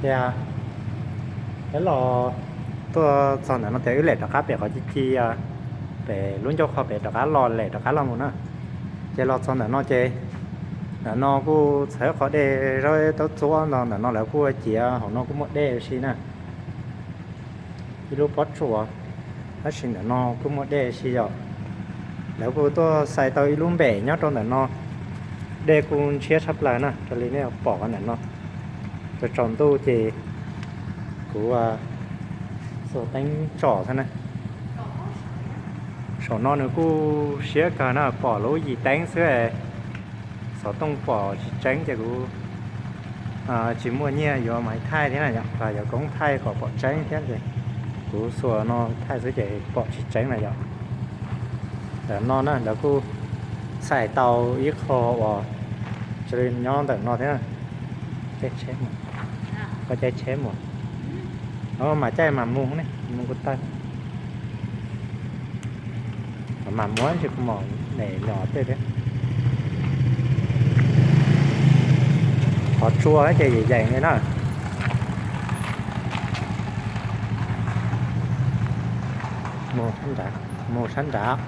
Ces wb los tuaj txog ntawm no ces wb lem rov qab pem qhov ci ci, pem lub ncauj qhov pem rov qab los, lem rov qab los mus na. Ces los txog ntawm no ces ntawm no kuj txhawv qhov dej Zab Taub Txuab no, ntawm no lawv kuj ciav hauv no kuj muaj dej si na. Ib lub pob tsuas, tab sis ntawm no kuj muaj dej si yom. Lawv kuj tuaj xais tau ib lub npem nyob rau ntawm no. Dej kuj ntshiab tshaj plaws na, raws li nej pom qhov ntawm no. Tsaus tsaus ntuj ces kuv xuas teeb tsom xwb na. Saum no nws kuj siab kawg na, pom lub yim teeb xwb, xov tooj pom tsis tseeb ces kuv tsis muaj nyiaj yuav maiv thaij thiab na yom, los yuav koob thaij kom pom tseeb thiab ces kuv xuas no thaij xwb ces pom tsis tseeb na yom. Ntawm no na lawv kuj xais tau ib qho uas nyob ntawm no thiab. Caij tsheb mus, koj caij tsheb mus. Mas caij mas mus ne, mus kuv taw. Mas muab tsis kuv mom nem nyom tej thiab. Qhov tsua ces yeem yeem li na. Mus sab nrad.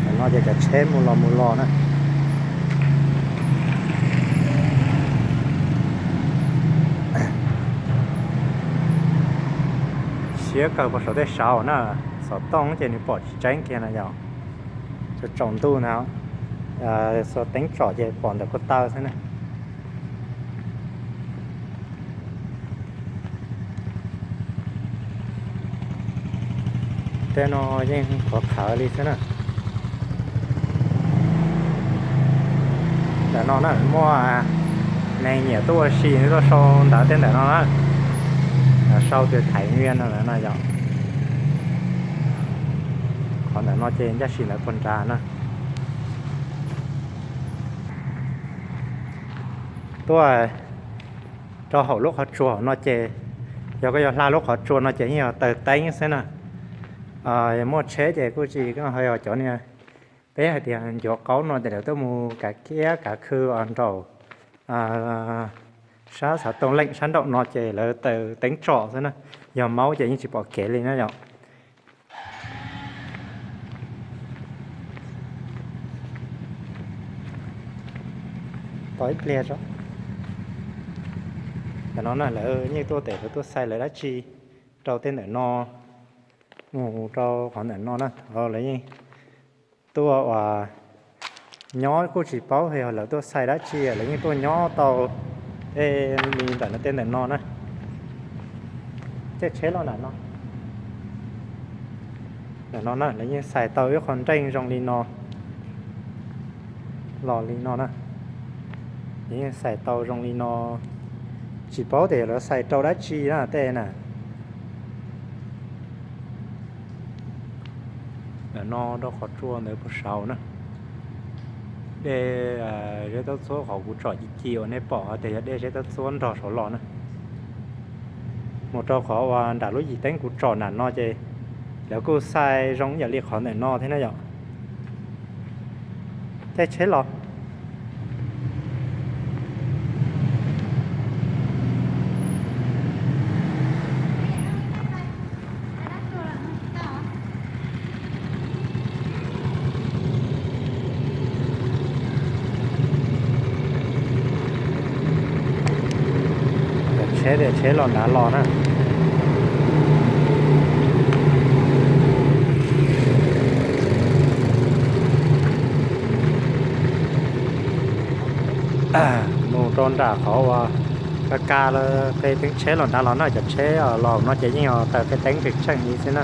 Ntawm no ces cov tsheb mus los mus los na. Siab kawg puas saum tej saud na, xov tooj ces nws pom tsis tseeb kiag na yom. Tsaus tsaus ntuj na, xuas teeb tsom ces pom ntawm ko taw xwb na. Tej no yeej qhuav qhawv li xwb na. Ntawm no na muaj neeg nyiam tuaj ua si tuaj sau ntawv tej ntawm no na. Sau tias Thái Nguyên no na yom. Qhov ntawm no ces ncaj si ntawd puag nrad na. Tuaj rau hauv lub qhov tsua no ces, yog koj yuav hla lub qhov tsua no ces yeej yog taw teeb xwb na. Yog muaj tsheb ces kuj tsis, koj ho yog cov niag, peb hais tias ncuav qaub no ces lawv tuaj mus kav kiab kav khw nraum sab xav tooj leej sab nraum no ces lawv taw teeb tsom xwb na. Yog maub ces yeej tsis pom kev li na yom. Tos ib pliag tso. Tam no na lawv yeej tuaj tes lawv tuaj xais lawv dab tsi rau tej ntawm no, mus rau qhov ntawm no na, lawv yeej tuaj uas nyob kuj tsis paub yog lawv tuaj xais dab tsi, lawv yeej tuaj nyob tau tej li ntawm no tej ntawm no na. Tej tsheb los ntawm no. Ntawm no na lawv yeej xais tau ib qho nreej zoo li no, los li no na. Lawv yeej xais tau zoo li no, tsis paub tias lawv xais rau dab tsi na tej na. Ntawm no rau qhov tsua ntawd puag saud na. Dej Zeb Taub Txuab qhov kuv tsom ci ci uas nej pom hais tias yog dej Zeb Taub Txuab nrog saud los na. Mus rau qhov uas nram lub yim teeb kuv tsom nram no ces lawv kuj xais zoo ib yam li qhov ntawm no thiab na yom. Caij tsheb los. Tsheb tias tsheb los nrad los na. Mus rau nram qhov uas ka ka lawv qe teeb tsheb los nrad los na, cov tsheb los no ces yeej yog taw qe teeb pes tsawg li xwb na.